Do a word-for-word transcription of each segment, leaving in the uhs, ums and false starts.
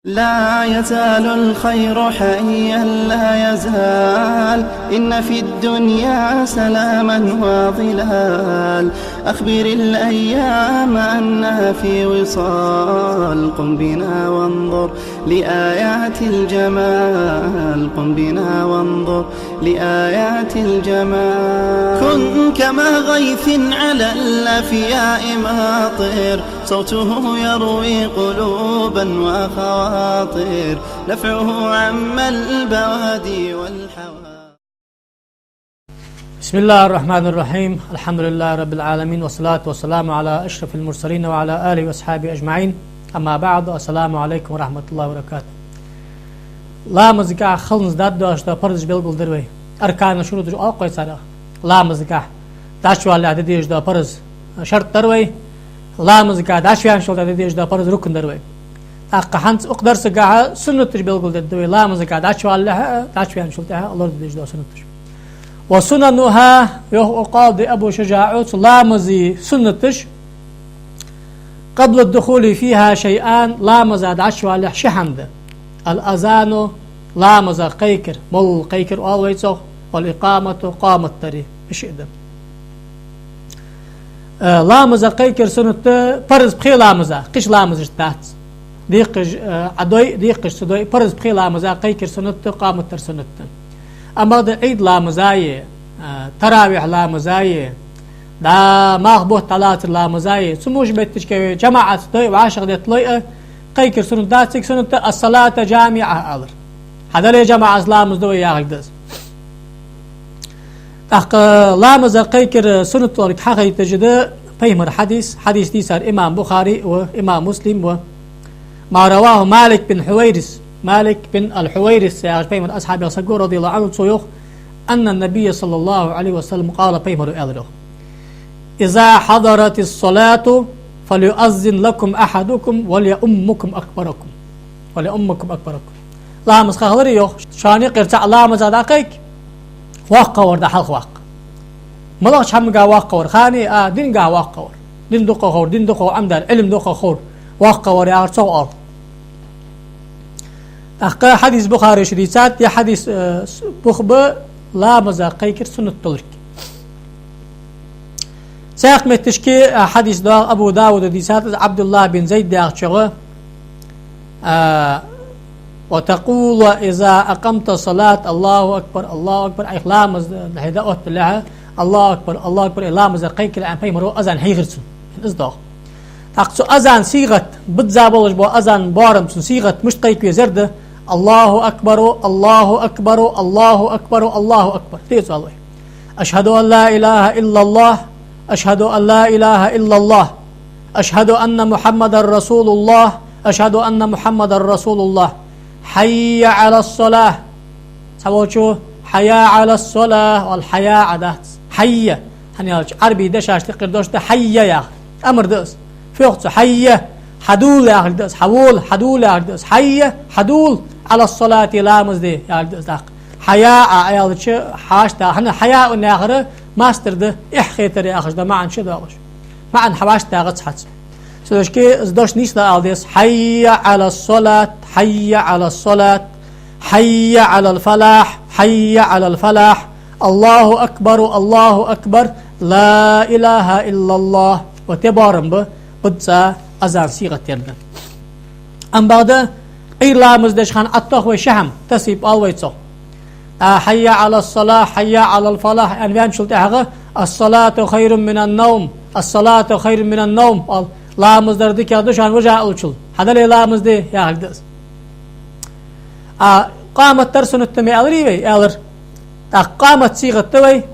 لا يزال الخير حيا لا يزال، إن في الدنيا سلاما وظلال. أخبر الأيام أنها في وصال، قم بنا وانظر لآيات الجمال، قم بنا وانظر لآيات الجمال. كن كما غيث على الأفياء ماطر، صوته يروي قلوبا وخواطر، نفعه عم البوادي والحواضر. بسم الله الرحمن الرحيم. الحمد لله رب العالمين، والصلاة والسلام على أشرف المرسلين وعلى آله وأصحابه أجمعين. أما بعد، السلام عليكم ورحمة الله وبركاته. Ламаза хьалхашка даьдош дола парзаш белгалдир вай. Арканаш, шуруташ оал-кх вай царех. Ламаза дӀачувалалехь де дезаш дола парз шарт дир вай. Ламаза дӀачувеначул тӀехьагӀа де дезаш дола парз рукн дир вай. ТӀаккха хӀанз укх дарсага суннаташ белгалдергда вай, ламаза дӀачувалалехь а, дӀачувеначул тӀехьагӀа а лораде дезаш дола суннаташ. وسننها, йоах укх къади Абу ШужаӀа, цу ламаза суннаташ, قبل الدخول فيها شيئان, ламаза дӀачувалалехь ши хӀама да. الأذان, ламаза кхайкар, молла кхайкар оал вай цох, والإقامة, къамат дар, уж шиъ да. Э, ламаза кхайкар суннат да парз пхе ламаза, кхыча ламазашта дац. Декхараш, э, Ӏа дой, декхараш ца дой, парз пхе ламаза кхайкар суннат да, къамат дар суннат да. Амма да Ӏийд ламаза е, э, таравихь ламаза е, да, малх бутт дӀалацар ламаза е, цу муш метташка вай жамаӀатаца дой, вӀашагӀдетта лой а, кхайкар суннат дац, цига суннат да الصلاة جامعة алар. Хьадале жамаӀатаца ламаз ду вай яхилга да из. ТӀаккха ламаза кхайкар суннат долга хьахайташ да пайхамара хьадис, хьадис дийцар имам Бухари ва имам Муслим ва. ما رواه مالك بن حويرث, Малик бин аль-Хьувайрис яхаш пайхамара асхьабех саг ва, رضي الله عنه, цо йоах, أن النبي صلى الله عليه وسلم قال, пайхамара аьлар йоах: إذا حضرت الصلاة فليؤذن لكم أحدكم وليؤمكم أكبركم. وليؤمكم أكبركم. Ламаз хьахиларе, йоах, шоана юкъера цаӀ ламаза дӀакхайка, воккхагӀвар дӀахьалхаваккха. МалагӀча хӀамага воккхагӀвар? Ханеи а, динагахьа воккхагӀвар. Дин дукхагӀа ховр, дин дукхагӀа Ӏомадаьр, Ӏилма дукхагӀа ховр, воккхагӀвар яхар цох оал. ТӀаккха хьадис Бухаре чу дийцад, ер хьадис, э, с-, бух ба ламаза кхайкар суннат долга. Цхьаькха метташка, а, хьадис доагӀа Абу Дауда дийцад, из Ӏабдуллахь бин Зайд яхачоа, а, وتقول إذا أقمت الصلاة الله أكبر، الله أكبر, Ӏайха ламаз дӀахьо отталехьа, الله أكبر، الله أكبر, ламаза кхайкале аьнна пайхамара азан хьийхар цунна. Из доагӀа. ТӀаккха цу азан сийгӀат, бизза болаш бола азан боарам, цун сийгӀат мишта кхайка везар да: الله أكبر، الله أكبر، الله أكبر، الله أكبر. Деций вай: أشهد أن لا إله إلا الله، أشهد أن لا إله إلا الله، أشهد أن محمدا رسول الله، أشهد أن محمدا رسول الله، حي على الصلاة. Цхьаволчо حي على الصلاة оал, хьая Ӏа дац. Хьайя. ХӀана аьлча Ӏарбий дешашта юкъера дош да хьайя яхар. Амар да из. Фу йоах цо? Хьайя. Хьадувла яхилга да из. Хьавола, хьадувла яхилга да из. Хьайя, хьадувла, على الصلاة, ламаз де яхилга да из тӀаккха. Хьая Ӏа аьлча, хьаштагӀа. ХӀана хьая яхар масдар да, эхь хетар яхаш да, маӀан чудоагӀаш. МаӀан хьавӀаштагӀац хьаца. Цудухьа из дош нийсса ала деза: حي على الصلاة، حي على الصلاة، حي على الفلاح، حي على الفلاح، الله أكبر، الله أكبر، لا إله إلا الله. Вот ер боарам ба, бизза азан сийгӀат дергда. Амма бакъда, Ӏуйра ламаз деча хана Ӏоттаду вай ши хӀама, тасбихь оал вай цох. А, حي على الصلاة، حي على الفلاح аьнна ваьнначул тӀехьагӀа: الصلاة خير من النوم، الصلاة خير من النوم оал, ламаз дар дикагӀа да шоана вижа уллачул. Хьадале ламаз де яхилга да из. А, къамат дар суннат да ма аьларий вай? Аьлар. ТӀаккха къамат сийгӀат да вай,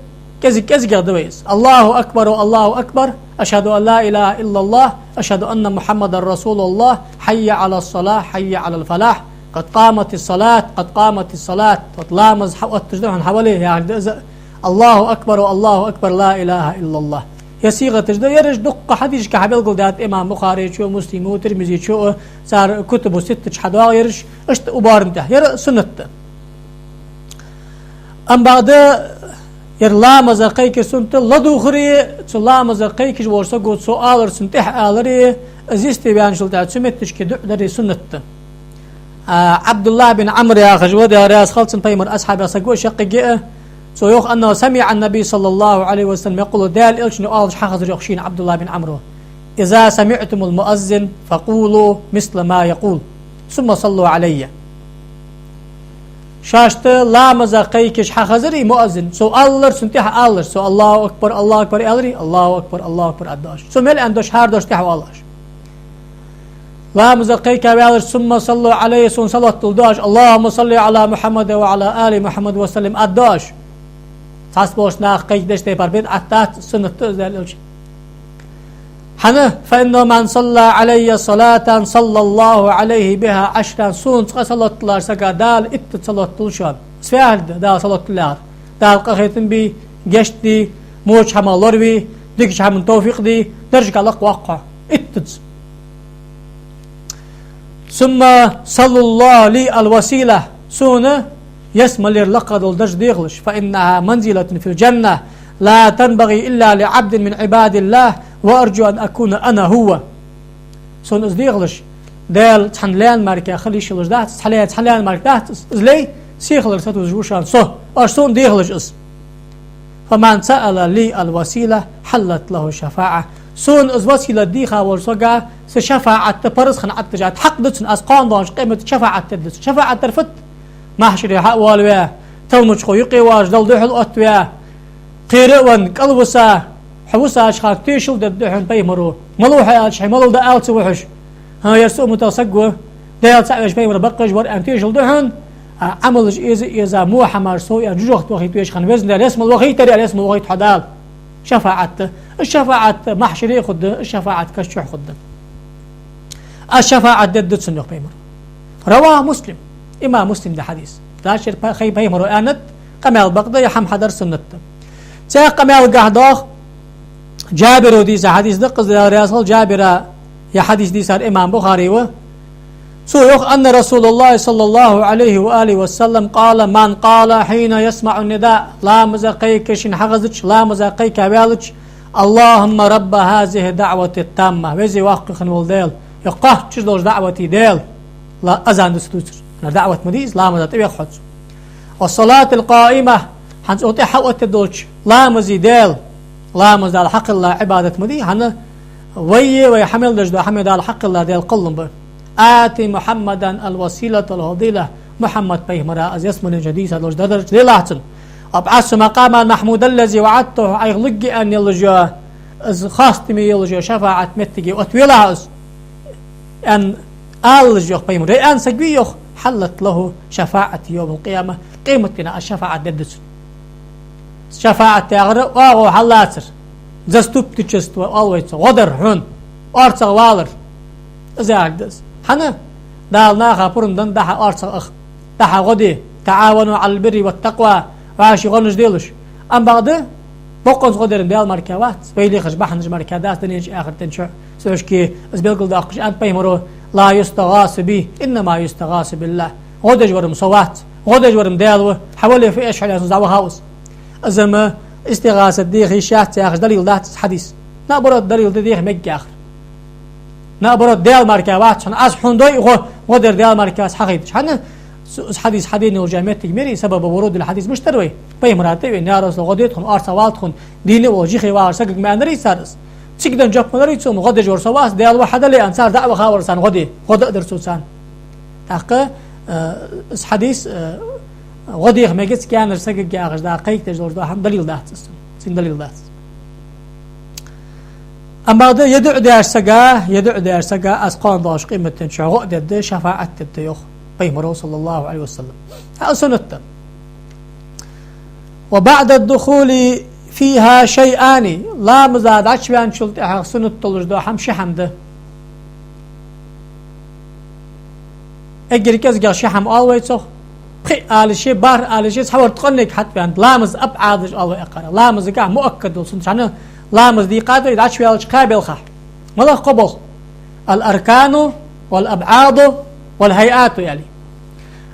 кӀезиг-кӀезигагӀа да вай из. الله أكبر، الله أكبر، أشهد أن لا إله إلا الله، أشهد أن محمدا رسول الله، حي على الصلاة، حي على الفلاح، قد قامت الصلاة، قد قامت الصلاة. Вот ламаз хьаотташ да хьона, хьавале яхилга да из. الله أكبر، الله أكبر، لا إله إلا الله. Ер сийгӀаташ да, ераш дукха хьадисашка хьабелгалдаьд имам Бухаречо, Муслимо, Тирмизечо, цар кутубу ситта чу хьадоагӀа ераш, иштта укх боарам тӀа. Ер суннат да. Амма бакъда, ер ламаза кхайкар суннат да, ладувгӀаре, цу ламаза кхайкаш волча саго цо алар, цунна тӀехьа аларе, из йисте ваьнначул тӀехьагӀа цу метташка дуӀа даре суннат да. А, Ӏабдуллахь бин Ӏамр яхаш ва, Даьла раьза хилва цунна, пайхамара асхьабех саг ва, шаккхе а. Цо йоах: أنه سمع النبي صلى الله عليه وسلم يقول, Даьла элчано оалаш хьахазар йоах шийна Ӏабдуллахь бин Ӏамро: إذا سمعتم المؤذن فقولوا مثل ما يقول ثم صلوا علي. Шоашта ламаза кхайкаш хьахазарий муаззин, цо алар, цунна тӀехьа алар, цо: «Аллаху акбар, Аллаху акбар», аьларий, «Аллаху акбар, Аллаху акбар», аьнна доаш. Цо мел аьнна дош, хӀара дош тӀехьа оалаш. Ламаза кхайкаваьлча, «ثم صلوا علي», сона салот дала доаш, «اللهم صل على محمد وعلى آل محمد وسلم» аргда оаш. Цхьаболча наха кхайкадеш тайпара бидӀат дац, суннат да из Даьла элчан. ХӀана? «فإنه من صلى علي صلاة صلى الله عليه بها عشرا». Сона цкъа салот диллача сага Дала иттаза салот дилла шоана. Из фу яхилга да, Дала салот дилла яхар? Дала къахетам бе, гешт де, воча хӀамах лораве, дикача хӀаман товфикъ де, даржага лакхваккха хьо. Иттаза. «ثم سلوا لي الوسيلة». Сона ялсмалера лакха дола дарж дехалаш. «فإنها منزلة في الجنة لا تنبغي إلا لعبد من عباد الله وأرجو أن أكون أنا هو». Сона из дехалаш, Даьла цхьан лаьна мара хила йиш йолаш дац, цхьа лай, цхьа лаьна мара дац из, из лай сихалара сатувсаш ва шоана со, оаш сона дехалаш из. «فمن سأل لي الوسيلة حلت له الشفاعة». Сона из василат дийха волча сага са шафаӀат парз хинна Ӏаттажат, хьакъ да цунна, аз кхоана доагӀаш къематди шафаӀат дергда цунна. ШафаӀат дар фуд? Махьшаре хьа а воалаве, талмачхо юкъе воалаш Далла духьал оттаве, кхера а венна, кӀалвиса, хьо висача хана тешал дергда хьона пайхамаро. Малав хьо аьлча, хьай малав да ала ца ва хьуш. ХӀа, ер са умматах саг ва, Даьла цаӀ веш пайхамар бакъ веш вар аьнна тешал да хьона, а Ӏамалаш эза а эза, во хӀамаш сов аьнна, жожагӀате вахийта везаш хинна Везан Даьла ялсмала вахийтар, ялсмала вахийта хьо Дала. ШафаӀат да. Из шафаӀат махьшаре а хургда, из шафаӀат каша чу а хургда. Аз шафаӀат дергда цунна, йоах пайхамаро. رواه مسلم. Имам Муслима да хьадис. Дашар пай-, хай пайхамаро аьннад, къамаьл бакъ да, е хӀама хьадар суннат да. Цхьа къамаьлагахь доагӀа, Джабиро дийца хьадис да, къиза Даьла раьза хилва Джабира, е хьадис дийцар имам Бухари ва. Цо йоах: أن رسول الله صلى الله عليه وآله وسلم قال: من قال حين يسمع النداء. Ламаза кхайкаш шийна хьахезача, ламаза кхайкаваьлча: «اللهم رب هذه الدعوة التامة». Веза-воккха хинна вола Даьла, е кхоачаш долча даӀвата Даьла, ла-, азан да цо дувцар. ДаӀват ма дий из, ламаза тӀавех хьо цо. «والصلاة القائمة», хӀанз цу тӀа хьаоттаде долча ламаза Даьла, ламаз Дала хьакхелла Ӏибадат ма дий, хӀана вай е вай хьа мел деш дола хӀама Дала хьакхелла Даьла кхоллам ба. «آت محمدا الوسيلة والفضيلة». Мухьаммад пайхамара аз ялсмален чу дийца долча даржа делахь цунна. «وابعثه مقاما محمودا الذي وعدته». Ӏайха лургья аьнна йолаш йола, из хоастаме йолаш йола шафаӀат моттиге оттавелахь из, аьнна, алалаш йоах пайхамаро. Е аьнна саг вий йоах, «حلت له شفاعتي يوم القيامة». Къематдийнахьа аз шафаӀат дергда цунна. ШафаӀат яхар оагӀув хьаллацар. Заступничество оал вай цох. ГӀо дар хьона. ОрцагӀвалар. Из яхилга да из. ХӀана? Дала наха пурам даьд дӀа-хьа орцагӀ аха, дӀа-хьа гӀо де. «تعاونوا على البر والتقوى». ВӀаши гӀонаш делаш. Амма бакъда, боккъонца гӀо дар Даьла мара вац. Вай лехаш бахьанаш мара дац дунен чу, ахарта чу. Цу хьакъехьа из белгалдоаккхаш аьннад пайхамаро: «لا يستغاث بي، إنما يستغاث بالله». ГӀо деш вар-м со вац. ГӀо деш вар-м Даьла ва. Хьавале фу эш хьо лаьцна дӀаваха ва из. Из-м истигӀасат деха йиш яц яхаш далил дац из хьадис. Наоборот, далил да, деха мегаргьяр. Наоборот, Даьла мара вац хьона, аз хьона дой гӀо, гӀо дар Даьла мара вац хьахайташ. ХӀана? Цу-, из хьадис хьадена йолча моттиге мара, сабабу вурудил хьадис мишта дар вай? Пайхамара тӀавена: «Я Расулаллахь, гӀо де тхона, орцагӀвала тхона», дийна а волаш, жихе вагӀаш сагага ма аьннарий цар из. Цига денна жоп ма ларий цо: «Гӏо деш вар со вац, Даьла ва, хьадале», — аьнна, цар дӏавахавар царна гӏо де, гӏо даа дар цо царна. Тӏаккха, э, из хьадис, э, гӏо деха мегац кхаьннарча сагага яхаш да, кхайкадеш долаш да хӏама далил дац из. Цун далил дац. Амма да е дуӏа деш сага, е дуӏа деш сага, аз кхоана долаш къематдийнахьа гӏо дедда, шафаӏат дедда йоах Пайхамаро, саллаллаху алейхи ва саллам. Хьа суннат да. وبعد الدخول فيها شيئان. Ламаза дӏачувеначул тӏехьагӏа суннат долаш да хӏама ши хӏама да. Эггара кӏезигагӏа ши хӏама оал вай цох. Пхиъ ала йиш я, бархӏ ала йиш я, цхьа вар ткъаннега хьатӏаваьнна. Ламаз ап ӏадаш оал вай укхар. Ламазагахь муаккад дола суннат. Хьана ламаз дийкъад вай дӏачувелча кхаь белхахь. Малах кхо болх? الأركان والأبعاض والهيئات аьле.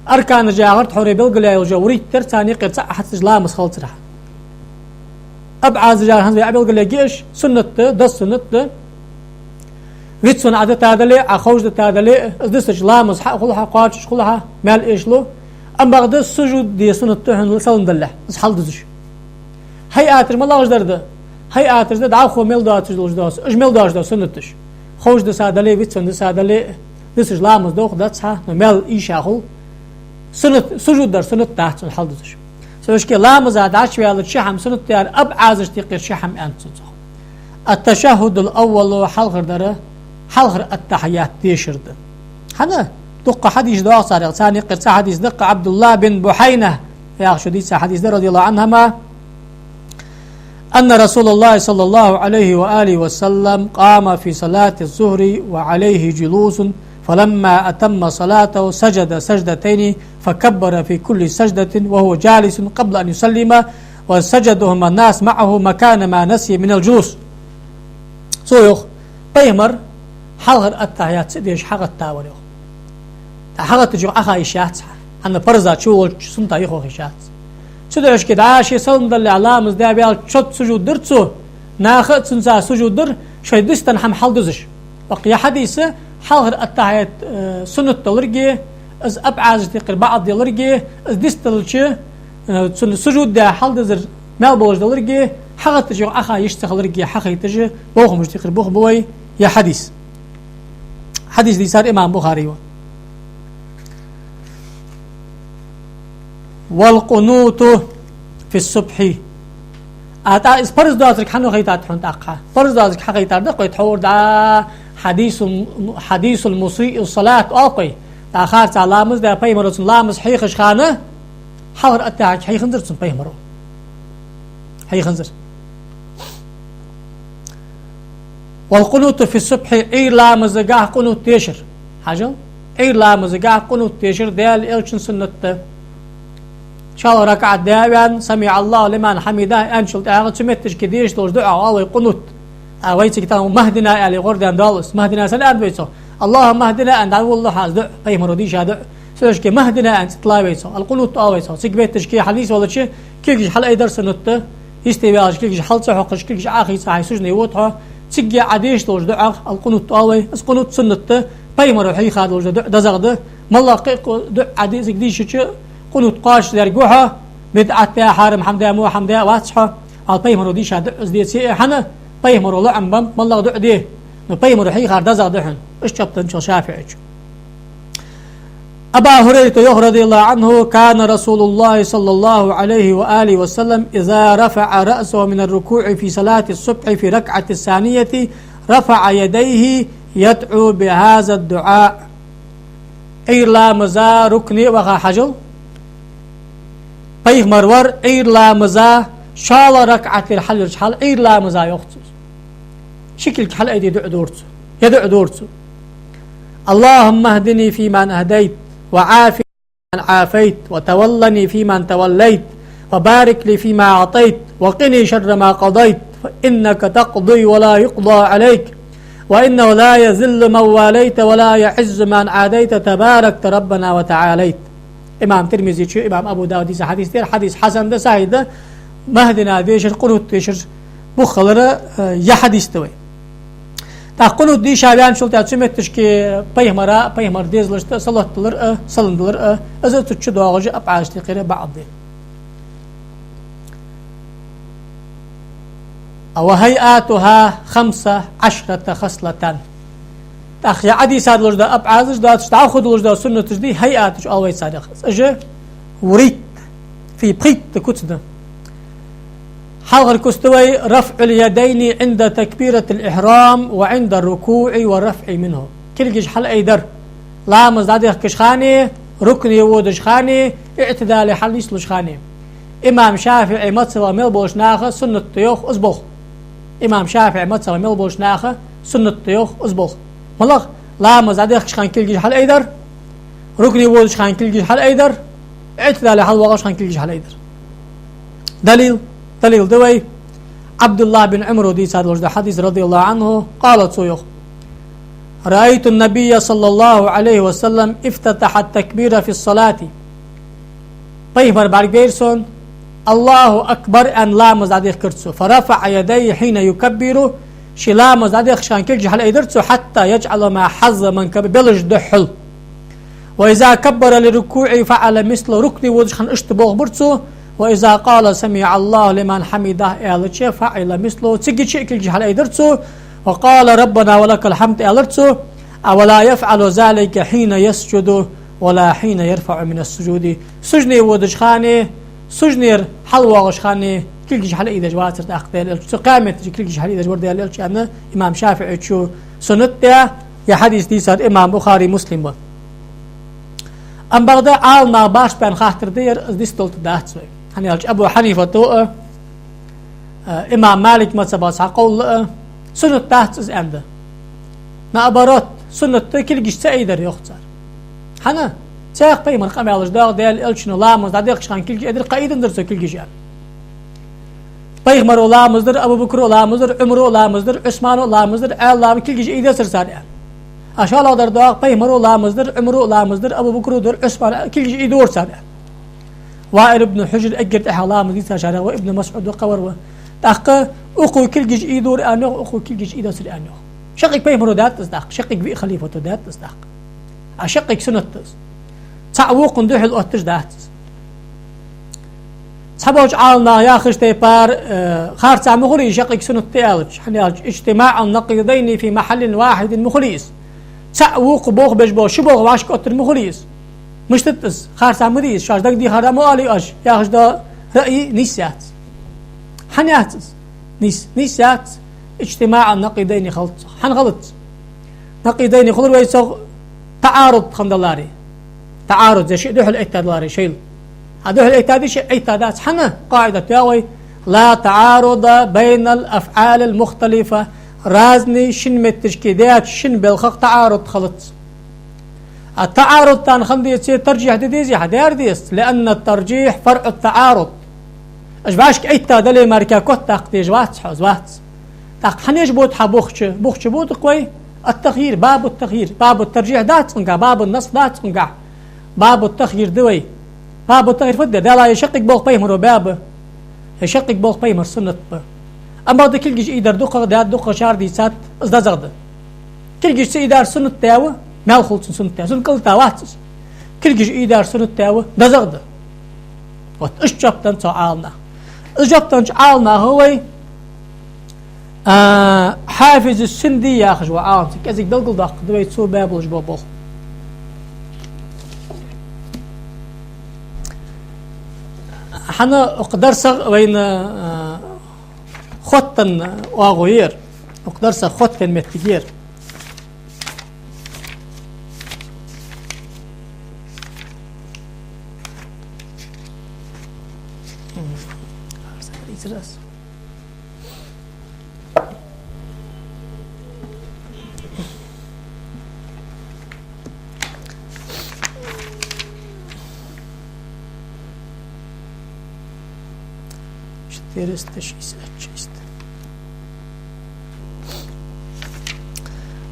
Арканаш яхар тхьовра белгалъяь йола вурийтар, царна юкъера цаӏ хьацаш ламаз хилацар хьа. Абӏадаш яхар хӏанз вай белгалъяьй уж, суннат да, дас суннат да. Вицвенна Ӏа дита дале а, Ӏа ховш дита дале а, из дисача ламаз хьа а хул хьа, кхоачаш хул хьа, маьл эшалу. Амма бакъда сужуд де суннат да хьона салам далалехь, из хьалдизаш. ХӀайъаташ малагӀаш дар да? ХӀайъаташ да дӀахо мел доацаш долаш дола, уж мел доацаш дола суннаташ. Ховш дита дале а, вицвенна дита дале а, дисача ламаз дохадац хьа, но маьл эша хул. Суннат, сужуд дар суннат дац цун хьалдизаш. Цу шке ламаза дӀачуваьлча ши хӀама суннат да аьнна, абӀазашта юкъера ши хӀама аьннад цун цох. التشهد الأول, хьалхара дар, хьалхара аттахьият дешар да. ХӀана? Дукха хьадис доагӀа царех, царна юкъера цхьа хьадис да-кх, Ӏабдуллахь бин Бухьайна яхачо дийца хьадис да, رضي الله عنهما, أن رسول الله صلى الله عليه وآله وسلم قام في صلاة الظهر وعليه جلوس، فلما أتم صلاته سجد سجدتين، فكبر في كل سجدة وهو جالس قبل أن يسلم، وسجدهما الناس معه مكان ما نسي من الجلوس. Цо йоах, пайхамар хьалхара аттахьият ца деш хьагӀаттавар йоах. ТӀаккха хьагӀаттача юха Ӏоха йиш яц хьа. ХӀана, парза чу волча суннатах юха йиш яц. Цудухьа шке дӀа ше салам далалехь ламаз даь ваьлча, чот сужуд дир цо, наха а цунца сужуд дир, шоай дистан хӀама хьалдизаш. ТӀаккха ер хьадис хьалхара аттахьият, э, суннат долга, из абӀазашта юкъера баӀад долга, из дисталча, э, цун сужуд даь хьалдизар маьл болаш долга, хьагӀаттача юха Ӏоха йиш ца хиларга хьахайташ, бохамашта юкъера бух ба вай ер хьадис. Хьадис дийцар имам Бухари ва. والقنوت في الصبح. ТӀаккха из парз доацилга хьан хайтад хьона тӀаккха? Парз доацилга хьахайтар да-кх вай тхьовра дӀа, حديث، حديث المسيء الصلاة оал-кх вай. ТӀаккха харцахьа ламаз даь, пайхамара цун ламаз хьехаш хана, хьалхара аттахьият хьеханзар цун пайхамара. Хьеханзар. والقنوت في الصبح, Ӏуйра ламазагахь къунут дешар. Хьажал, Ӏуйра ламазагахь къунут дешар Даьла Элчан суннат да. ШоллагӀа ракаӀат даь а ваьнна, سمع الله لمن حمده аьнначул тӀехьагӀа цу метташка дешаш долаш дуӀа оал вай къунут. А вай цига тахан مهدنا аьле гӀордаьнна доал из. مهدنا сенна аьннад вай цох? اللهم اهدنا аьнна дӀаволалу хьа из дуӀа, пайхамара дийша дуӀа. Цу шке مهدنا аьнна цӀи тилла вай цох, القنوت оал вай цох. Цига метташка хьанийсвелча, кулгаш хьалайдар суннат да. Йисте ваьлча кулгаш хьал ца хьокхаш, кулгаш Ӏохийца хьай суждане вода хьо. Цига Ӏа дешаш долаш дуӀах القنوت оал вай. Из къунут суннат да, пайхамара хьийха долаш да дуӀа дезагӀа да. МоллагӀа кхы а дуӀа Ӏа дезаг дийшача, къунут кхоачашдаьрг ва хьо, бидӀат даь, хьарам хӀама даь, во хӀама даь вац хьо. Ала пайхамара дийша дуӀа из деце а, хӀана, пайхамара лоӀам беннаб моллагӀа дуӀа де. Но пайхамара хьийхар дезагӀа да хьона. Иштта чӀоагӀа да шафиӀийчо. Абу ХӀурайрата йоах, رضي الله عنه: كان رسول الله صلى الله عليه وآله وسلم إذا رفع رأسه من الركوع في صلاة الصبح في الركعة الثانية رفع يديه يدعو بهذا الدعاء. Ӏуйра ламаза рукуӀе а ваха, хьажал, пайхамар вар Ӏуйра ламаза шоллагӀа ракаӀатера хьалъярча хьал, Ӏуйра ламаза йоах цо. Ши кулг хьалъайде дуӀа дора цо. Ер дуӀа дора цо: اللهم اهدني فيمن هديت، وعافني فيمن عافيت، وتولني فيمن توليت، وبارك لي فيما أعطيت، وقني شر ما قضيت، فإنك تقضي ولا يقضى عليك، وإنه لا يذل من واليت ولا يعز من عاديت، تباركت ربنا وتعاليت. Имам Тирмизийчо, имам Абу Давуда дийца хьадис да ер, хьадис хьасан да, сахьихь да, مهدنا дешар, къунут дешар бух хилара, э, ер хьадис да вай. ТӀаккха къунут дийша ваьнначул тӀехьагӀа цу метташка пайхамара, пайхамара дезалашта салот далар а, салам далар а, из цу чу доагӀаш да, абӀазашта юкъера баӀад да. وهيئاتها خمس عشرة خصلة. ТӀаккха ер Ӏодийца долаш да абӀазаш, доацаш дӀахо долаш да суннаташ да, хӀайъаташ оал вай царех. Уж вурийтта, фий пхийтта куц да. Хьалхара куц да вай: رفع اليدين عند تكبيرة الإحرام وعند الركوع والرفع منه. Кулгаш хьалъайдар ламаз дӀадехкача хана, рукуӀе водача хана, иӀтидале хьалнислуча хана. Имам ШафиӀий мазхӀабах мел болча наха суннат да йоах из болх. Имам ШафиӀий мазхӀабах мел болча наха суннат да йоах из болх. МалагӀа? Ламаз дӀадехкача хана кулгаш хьалъайдар, рукуӀе водача хана кулгаш хьалъайдар, иӀтидале хьалвоагӀача хана кулгаш хьалъайдар. Далил, далил да вай Ӏабдуллахь бин Ӏумара дийца долаш да хьадис, رضي الله عنه, قال, цо йоах: رأيت النبي صلى الله عليه وسلم افتتح التكبير في الصلاة. Пайхамар бӀаргавайра сона, الله أكبر аьнна ламаз дӀадехкар цо. فرفع يديه حين يكبر, Ший ламаз дӀадехкача хана кулгаш хьалъайдир цо, حتى يجعل ما حذا منكبيه, белаж духьал. وإذا كبر للركوع فعل مثله, рукуӀе водача хана иштта болх бир цо, وإذا قال سمع الله لمن حمده аьлча, فعل مثله, цига а кулгаш хьалъайдир цо, وقال ربنا ولك الحمد аьлар цо, ولا يفعل ذلك حين يسجد ولا حين يرفع من السجود. Сужуде водача хана, сужудера хьалвоагӀача хана кулгаш хьалъайдеш вацар тӀаккха Даьла элча. Цу кхаь метташка кулгаш хьалъайдеш вар Даьла элча аьнна, имам ШафиӀийчо суннат даь, ер хьадис дийцар имам Бухари, Муслима. Амма бакъда Ӏаламнаха башха баьнна хаттар да ер, из дисталта дац вай. ХӀана аьлча Абу Хьанифата а, а, имам Малика мазхӀаба цхьа къовл а, суннат дац из аьнна да. Наоборот, суннат да кулгаш ца айдар, йоах цар. ХӀана? Цхьаькха пайхамара къамаьлаш доагӀа, Даьла элчано ламаз дӀадехкача хана кулгаш айдар, кхы айденна дар цо кулгаш аьнна. Пайхамара ламаз дир, Абу Бакра ламаз дир, Ӏумара ламаз дир, Ӏусмана ламаз дир, Ӏаьлас ламаз, кулгаш айдацар цар аьнна. А шоллагӀдар доагӀа, пайхамара ламаз дир, Ӏумара ламаз дир, Абу Бакра дир, Ӏусмана, кулгаш айдора цар аьнна. Ваил ибн Хьужр эггара тӀехьа ламаз дийцачарех ва, Ибн МасӀуд ва, кхывар ва. ТӀаккха укхо кулгаш айдора аьнна йоах, укхо кулгаш айдацар аьнна йоах. ШаккхӀикх пайхамара даьд из тӀаккха, шаккхӀикх виъ халифата даьд из тӀаккха. А шаккхӀикх суннат да из. Цхьаъ вокхунна духьал отташ дац из. Цхьаболча Ӏаламнаха яхача тайпара, э, харцахьа ма хулий шаккхӀикх суннат да аьлча, хӀана аьлча اجتماع النقيضين في محل واحد ма хулий из. Цхьаъ вокхо болх беш бола ши болх вӀашка оттар ма хулий из. Мишта да из, харцахьа ма дий из, шоаш дагадехар да ма оалий оаш, яхаш дола раъй нийса яц. ХӀана яц из? Нийса, нийса яц, اجتماع النقيضين хилац цох. ХӀана хилац? Накъидайни хулар вай цох таӀаруд хинна даларе. ТаӀаруд, зе шиъ духьал эттадаларе шоайла. А духьал эттадича, эттадац. ХӀана? КъаӀидат я вай: لا تعارض بين الأفعال المختلفة. Разный шин метташка даьча шин белхах таӀаруд хилац. А таӀаруд тӀан хинна деце, таржихь де дезий хьа? Дера дезац. لأن الترجيح فرع التعارض. Уж вӀашка эттадале мара котдаккха дезаш вац хьо, из вац. ТӀаккха хьанаш бода хьа бухча? Бухча бода-кх вай ат-тахйир, бабу ат-тахйир. Бабу ат-таржихь дац цунгахь, бабу ан-насс дац цунгахь. Бабу ат-тахйир да вай. Бабу ат-тахйир фуд да? Дала е шаккхе болх пайхамара баьб, е шаккхе болх пайхамара суннат ба. Амма да кулгаш ийдар дукхагӀа даьд, дукхагӀчар дийцад, из дезагӀа да. Кулгаш ца ийдар суннат да ва, маьл хул цун суннат да, цун кӀалтӀа вац из. Кулгаш ийдар суннат да ва, дезагӀа да. Вот, иштта жоп деннад цу Ӏаламнаха. Из жоп деннача Ӏаламнаха вай, а, Хьафиз ас-Синди яхаш ва Ӏалам, цу кӀезига белгалдоаккхаргда вай цо баь болаш бола болх. ХӀана укх дарсах вайна, а, хоттаденна оагӀув я ер. Укх дарсах хоттаденна моттиг я ер. Четыреста шестьдесят шесть.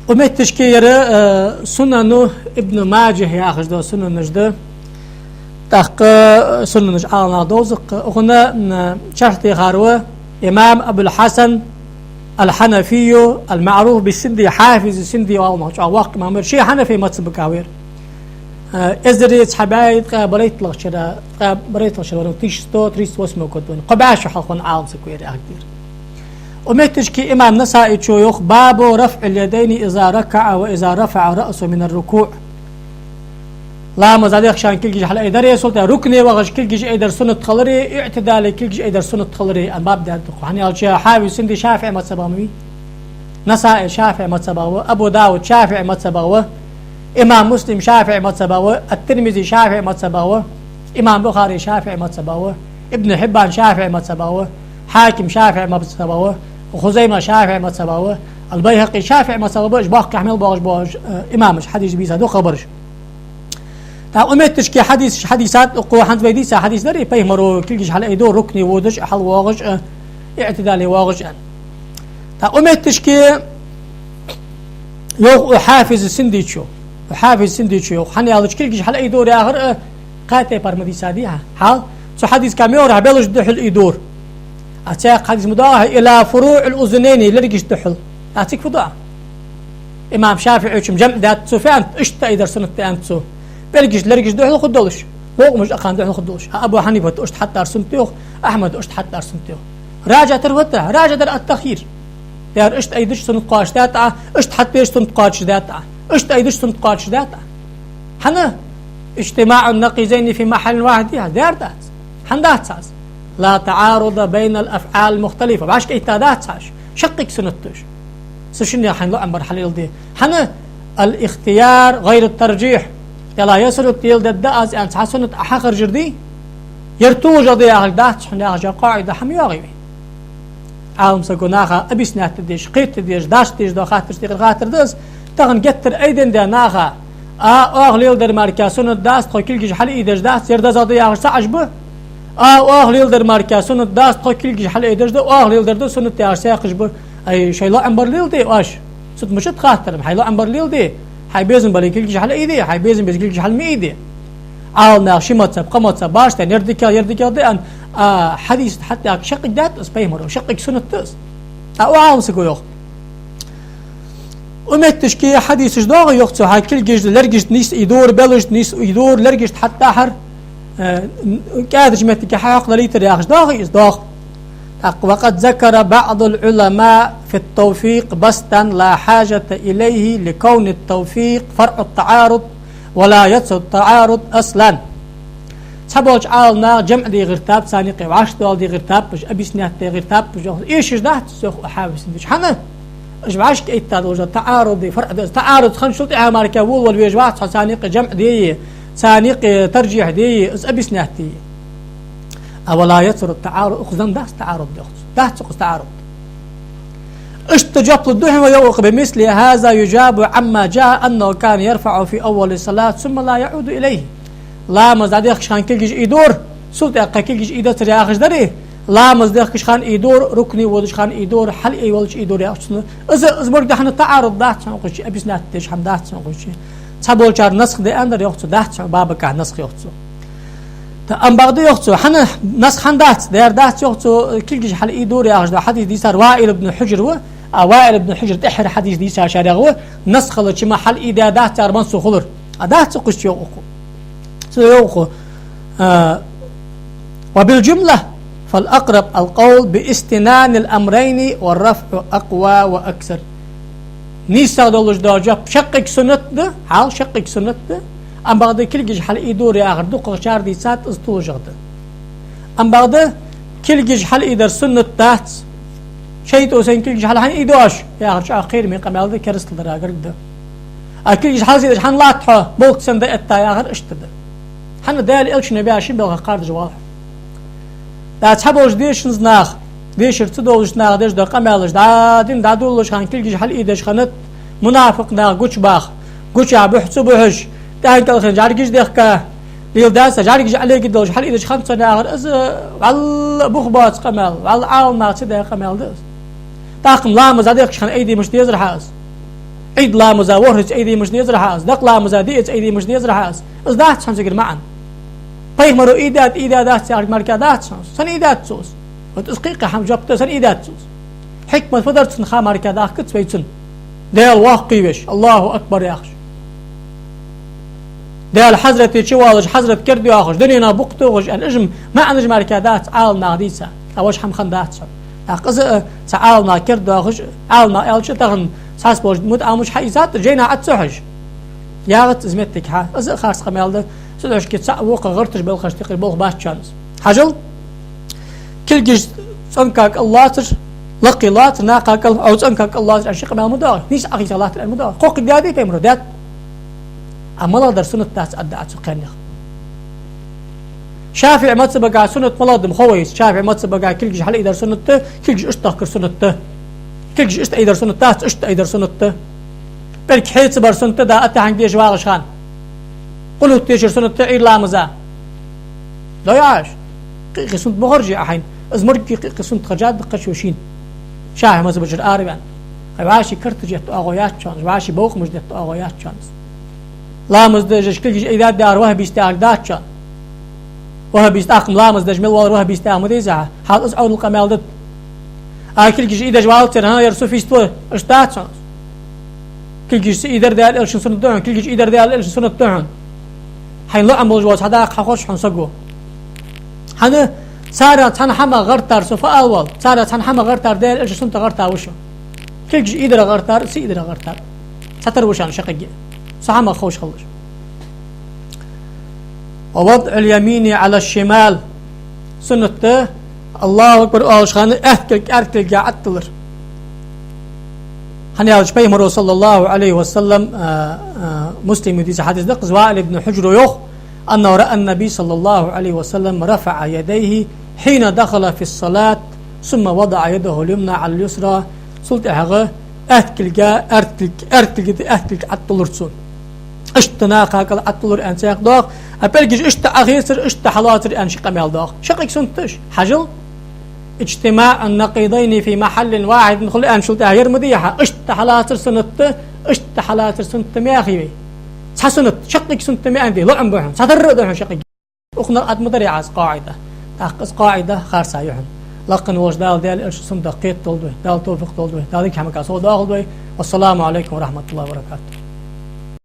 Укх метташка ер, э, Сунану Ибн Маджахь яхаш дола сунанаш да. ТӀаккха, э, сунанаш Ӏаламнаха довзаш-кх. Укхунна, м, шархь дехар ва имам Абул-Хьасан ал-Хьанафийю ал-маӀруф бис-Синди, Хьафиз ас-Синди оал цох, чӀоагӀа воккха имам вар, ше хьанафий мазхӀабагахь вар. Э, эзари цхьа бӀаь ткъаь берхӀитталагӀча шера, ткъаь берхӀитталагӀча шера вар, тысяча сто тридцать восьмой год вар. Кхо бӀаь шу хьалха венна Ӏалам саг вар, яхилга да ер. Укх метташка имам Насаичо йоах: باب رفع اليدين إذا ركع وإذا رفع رأسه من الركوع. Ламаз дӀадехкача хана кулгаш хьалъайдар, е султӀа рукуӀе вахача кулгаш айдар суннат хилари, иӀтидале кулгаш айдар суннат хилари, аьнна баб даьд укхо. ХӀана аьлча Хьафиз ас-Синди ШафиӀий мазхӀабагӀа ма вий. Насаи ШафиӀий мазхӀабагӀа ва, Абу Давуд ШафиӀий мазхӀабагӀа ва, имам Муслим ШафиӀий мазхӀабагӀа ва, ат-Тирмизи ШафиӀий мазхӀабагӀа ва, имам Бухари ШафиӀий мазхӀабагӀа ва, Ибн Хьиббан ШафиӀий мазхӀабагӀа ва, Хьаким ШафиӀий мазхӀабагӀа ва, Хузайма ШафиӀий мазхӀабагӀа ва, ал-БайхӀакъи ШафиӀий мазхӀабагӀа ва, уж боккхий хьамел боагӀаш бола, э, имамаш, хьадис бийца дукхагӀбараш. ТӀаккха укх метташка хьадис, хьадисат, укхо хӀанз вай дийца хьадис дар, пайхамара кулгаш хьалъайду, рукуӀе водаш, хьалвоагӀаш, иӀтидале воагӀаш аьнна. ТӀаккха укх метташка йоах укх Хьафиз ас-Синдичо, укх Хьафиз ас-Синдичо йоах, хӀана аьлча кулгаш хьалъайдора яхар, э, кхаь тайпара ма дийцадий хьа. Хьал, цу хьадисагахь ма йоахар хьа белаш духьал айдора. А цхьаькха хьадис ма доагӀа хьа: إلى فروع الأذنين, лергаш духьал. ТӀаккха цига фу ду Ӏа? Имам ШафиӀийчо-м жамӀ даьд цо, фу аьннад, иштта айдар суннат да аьннад цо. ПӀелгаш, лергаш духьал хургдолаш, бокъамаш акхарна духьал хургдолаш. А Абу Хьанифата иштта хьатӀадар суннат да йоах, Ахьмада иштта хьатӀадар суннат да йоах. РажихӀ дар фуд? РажихӀ дар ат-тахйир. Яр иштта айдеш суннат кхоачашдаьд Ӏа, иштта хьатӀадеш суннат кхоачашдаьд Ӏа, иштта айдеш суннат кхоачашдаьд Ӏа. ХӀана? اجتماع النقيضين في محل واحد яхаш дар дац. ХӀана дац хӀанз? لا تعارض بين الأفعال المختلفة. ВӀашка этта дац хӀанз. Шаккхе суннат да уж. Цу шинне хьайна лоӀам бар хьалелде. ХӀана? الاختيار غير الترجيح. Яла ясрут тел дадда аз аьнна цхьа суннат Ӏа хьахержар дий? Яр тужа да яхаш дац хьона яхаш къаӀида хьа ма йоагӀий вай. Ӏалам саго наха объяснять деш, кхетадеш, даш деш дола хаттараш тӀехьара хаттар да из. Тахан геттара айден да наха. А, оаха леладар мара суннат дац, тхо кулгаш хьалъайдеш дац, яр дезагӀа да яхаш цхьаъаш ба. А, оаха леладар мара суннат дац, тхо кулгаш хьалъайдеш да, оаха леладар да суннат яхаш цхьаькхаш ба. Ай, шоай лоӀам бар леладе оаш. Цу тӀа мишта хаттар, хьай лоӀам бар леладе. Хьай безам бале кулгаш хьалъайде, хьай безам безе кулгаш хьал ма айде. Ӏаламнаха ши мазхӀаб, кхо мазхӀаб башха да, ер дикагӀа, ер дикагӀа да аьнна, а, хьадис тӀа хьатӀадаьхка шаккхе дац из пайхамара, шаккхе суннат да из. А укх Ӏалам саго йоах. Укх метташка хьадисаш доагӀа йоах цо, хьай кулгаш, лергаш нийса айдора, белаш нийса айдора, лергаш тӀа хьатӀадахьар, э, кӀаьдача меттиге хьахьокхадалийтар яхаш доагӀа из, доагӀа. ТӀаккха وقد ذكر بعض العلماء في التوفيق بسطا لا حاجة إليه لكون التوفيق فرع التعارض ولا يسر التعارض أصلا. Цхьаболча Ӏаламнаха жамӀ де гӀертаб, царна юкъе вӀашагӀдоала де гӀертаб уж, объяснять де гӀертаб уж, йоах. Эшаш дац цо, йоах Хьафиз Синдичо. ХӀана? Уж вӀашка этта долаш да таӀаруд, фарӀ да из. ТаӀаруд хинначул тӀехьа мара вувлавала везаш вац хьо царна юкъе жамӀ дее, царна юкъе таржихь дее, из объяснять дее. А ولا يسر التعارض, укхаза дац таӀаруд, йоах цо. Дац укхаза таӀаруд. Иштта жоп лургда хьона вай, йоах укхо: بمثل هذا يجاب عما جاء أنه كان يرفع في أول الصلاة ثم لا يعود إليه. Ламаз дӀадехкача хана кулгаш айдора, цул тӀехьа кулгаш айдацар яхаш дарий? Ламаз дехкача хана айдора, рукуӀе водача хана айдора, хьалъайвелча айдора яхаш цунна. Из, из мо дий хьона, таӀаруд дац хьона укхаза, объяснять деш хӀама дац хьона укхаза. Цхьаболчар насх да аьннадар, йоах цо, дац хьона бабага насх, йоах цо. ТӀаккха ам бакъда, йоах цо, хӀана насх хӀана дац, дар дац, йоах цо, кулгаш хьалъайдора яхаш дола хьадис дийцар Ваил ибн Хьуджр ва, а Ваил ибн Хьуджр тӀеххьара хьадис дийцачарех ва, насх хилча ма хьалъайдаь дац, цар мансух хулар. А дац укхаза, йоах укхо. Цо йоах укхо, а, وبالجملة فالأقرب القول باستنان الأمرين والرفع أقوى وأكثر. НийсагӀа долаш дола жоп шаккхе суннат да, хьал шаккхе суннат да. Ам бакъда кулгаш хьалъайдора яхар дукхагӀчар дийцад, из тужагӀа да. Ам бакъда кулгаш хьалъайдар суннат дац. ШайтӀо сайна кулгаш хьалхьайна айдеш, яхар чӀоагӀа кхераме къамаьл да, керастал дара гарга да. А кулгаш хьалъайдеш хӀана латт хьо, болх санна дӀаэтта яхар иштта да. ХӀана, Даьла Элчано баь шин белхах кхардаш вале хьо. ТӀаккха цхьаболча дешанза наха, дешар ца долаш наха деш дола къамаьлаш дӀа-, дин дӀадолалуш хана кулгаш хьалъайдеш хиннад, мунафикъ наха гучабаха, гучахь бухь ца бухьаш, тӀехьа кӀалхара жӀаргаш дехка, леладаьча жӀаргаш Ӏолега долаш хьалъайдеш хиннад цар яхар, из вӀалла бух боаца къамаьл, вӀалла Ӏаламнаха ца даь къамаьл да из. ТӀаккха-м ламаз дӀадехкача хана айдемаш дезар хьа из. Ӏийд ламаза ворхӀазза айдемаш дезар хьа из, дакъа ламаза диазза айдемаш дезар хьа из. Из дац хьона цигара маӀан. Пайхамаро айдаьд, айдаь дац яхар мара дац хьона. Сенна айдаьд цо из? Вот из кхы-кхы хӀама жоп да, сенна айдаьд цо из? Хьикмат фу дар цун ха мара дахкац вай цун. Даьла воккха веш, Аллаху акбар яхаш. Даьла хьазрате чувоалаш, хьазрат кердайоахаш, дуненах букъ тохаш, аьнна, уж-м маӀанаш мара дац Ӏаламнаха дийца. А вож хӀама хиннадац хьона. ТӀаккха из а цхьа Ӏаламнаха кердадоахаш, Ӏаламнаха аьлча тахан цхьаболча мутаӀаламаша хьаийцад, жайна Ӏа ца хьожаш. ЯгӀац из моттиг хьа, из а харц къамаьл да, цу дешашка цхьа вокха гӀерташ белхаш тӀехьара болх бац шоана из. Хьажал, кулгаш цӀенка кӀал лоацар, лакхе лоацар, накха кӀал, ов цӀенка кӀал лоацар аьнна ши къамаьл ма доагӀа, нийса Ӏохайса латтар аьнна ма доагӀа. Кхоккхе даьдий пайхамаро? Даьд. А малагӀа дар суннат дац аргда Ӏа цу кхаьннех? ШафиӀий мазхӀабага суннат малагӀа да хов вайна? ШафиӀий мазхӀабага кулгаш хьалъайдар суннат да, кулгаш иштта дехкар суннат да. Кулгаш иштта айдар суннат дац, иштта айдар суннат да. ПӀелг хье ца бар суннат да, Аттахьийат деша вагӀача хана. Къунут дешар суннат да Ӏуйра ламаза. Дой Ӏа уж? Кхы-кхы суннат ма хержий Ӏа хьайна. Из мо-кх кхы-кхы суннат хержад кхычо шийна. ШафиӀий мазхӀабачара араваьнна. Хьай вӀаший карташ етта оагӀув яц хьона из, вӀаший бовкъамаш детта оагӀув яц хьона из. Ламаз деш кулгаш айдаьд яхар ваххабист яхар дац шоана. Ваххабист, тӀаккха-м ламаз деш мел воаллар ваххабист яхар ма дезий хьа? Хьал из Ӏовдал къамаьл да. А кулгаш ийдеш валлалца, хӀа, ер суфист ва, иштта дац хьона. Кулгаш ийдар Даьла Элчан суннат да хьона, кулгаш ийдар Даьла Элчан суннат да хьона. Хьайна лоӀам болаш вола цхьа дакъа хьахош хьона саго. ХӀана, царех цхьан хӀамах гӀертар, со фу ала воал, царех цхьан хӀамах гӀертар Даьла Элчан суннатах гӀертаву шо. Кулгаш ийдарах гӀертар, сий ийдарах гӀертар. Цхьатарра ва шоана шаккхе а. Цу хӀамах ховш хилалаш. ووضع اليمين على الشمال. Суннат да, Аллаху акбар оалаш хана, аьтта кулг аьрда кулга тӀа тиллар. ХӀана аьлча Пайхамара, صلى الله عليه وسلم, а, а, Муслима дийца хьадис да, из Ваил ибн Хьуджра йоах, أنه رأى النبي صلى الله عليه وسلم رفع يديه حين دخل في الصلاة، ثم وضع يده اليمنى على اليسرى. Цул тӀехьагӀа аьтта кулга аьрда кулг, аьрда кулга тӀа аьтта кулг тӀа тиллар цо. Иштта наха кӀал тӀа тиллар аьнна ца йоах, доах. А пӀелгаш иштта Ӏохецар, иштта хьалоацар аьнна ши къамаьл доах. Шаккхе суннат да уж. Хьажал. اجتماع النقيضين في محل واحد хул аьнначул тӀехьагӀа ер ма дий хьа. Иштта хьалацар суннат да, иштта хьалацар суннат да ма яхий вай. Цхьа суннат, шаккхе суннат да ма аьннадий, лоӀам ба хьона, цхьатарра да хьона шаккхе. Укханах Ӏа ма дарий Ӏа из къаӀида. ТӀаккха из къаӀида харца я хьона. Лакха волча Дала Даьла Элчан суннатах кхетадолда вай, Дала товфикъ долда вай, Дала дика хӀама кхоачалда вай. والسلام عليكم ورحمة الله وبركاته.